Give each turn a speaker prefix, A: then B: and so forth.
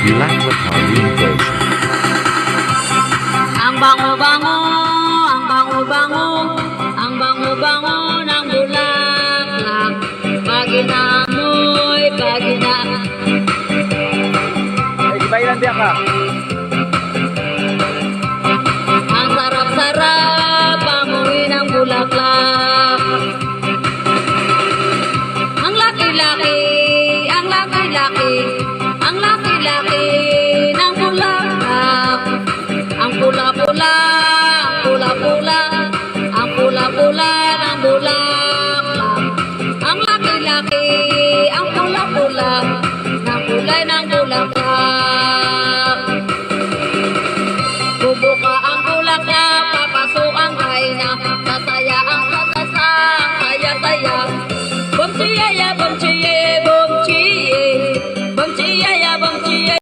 A: Bulaklak Harin version.
B: Ang bango-bango, ang bango-bango, ang bango-bango ng bulaklak. Pag inaamoy, pag ina
C: Ay, di ba ilan diya ka?